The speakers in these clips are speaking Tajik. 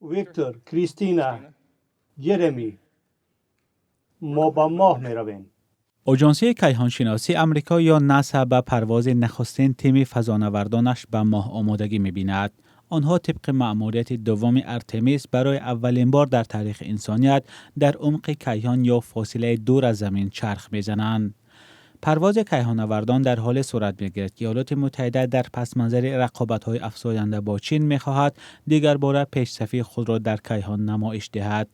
Виктор, Кристина, Ҷереми, мо ба моҳ меравем. Оҷонсии кайҳоншиносии Амрико ё НАСА ба парвози нахустин тими фазонавардонаш ба моҳ омодагӣ мебинад. Онҳо тибқи маъмурияти дуввуми Артемис барои аввалин бор дар таърихи инсоният дар умқи кайҳон ё фосилаи дур аз замин чарх мезананд. Парвози кайҳоннавардон дар ҳоле сурат мегирад, ки Иёлоти Муттаҳида дар пасманзари рақобатҳои афзоянда бо Чин мехоҳад дигарбора пешсафии худро дар кайҳон намоиш диҳад.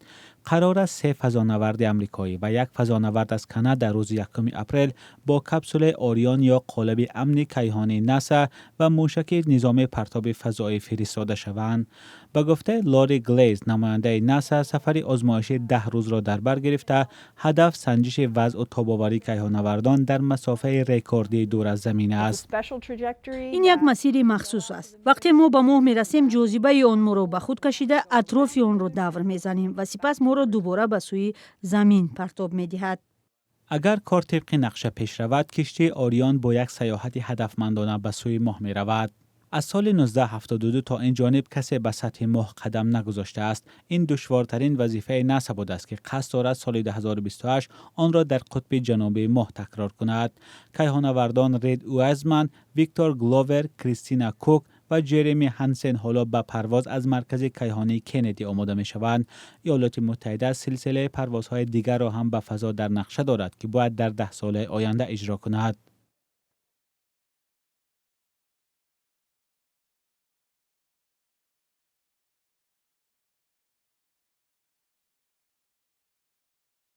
Қарор аст се фазонаварди амрикоӣ ва як фазонавард аз Канада рӯзи 1 апрел бо капсулаи Орион ё қолаби амни кайҳонии НАСА ва мушаки низоми партоби фазоӣ фиристода шаванд. Ба гуфтаи Лори Глейз, намояндаи НАСА, сафари озмоишӣ 10 рӯзро дар бар гирифта, ҳадаф санҷиши вазъу тобоварии кайҳоннавардон дар масофаи рекордии дур аз замин аст. Ин як масири махсус аст. Вақте мо ба моҳ мерасем, ҷозибаи он моро ба худ кашида, атрофи онро давр мезанем ва сипас моро дубора ба сӯи замин партоб медиҳад. Агар кор тибқи нақша пеш равад, киштии Орион бо як саёҳати ҳадафмандона ба сӯи моҳ меравад. Аз соли 1972 то ин ҷониб касе ба сатҳи моҳ қадам нагузоштааст. Ин душвортарин вазифаи НАСА будааст, ки қасд дорад соли 2028 онро дар қутби ҷанубии моҳ такрор кунад. Кайҳоннавардон Рид Уайзман, Виктор Гловер, Кристина Кук ва Ҷереми Ҳансен ҳоло ба парвоз аз маркази кайҳонии Кеннеди омода мешаванд. Иёлоти Муттаҳида силсилаи парвозҳои дигарро ҳам ба фазо дар нақша дорад, ки бояд дар 10 солаи оянда иҷро кунад.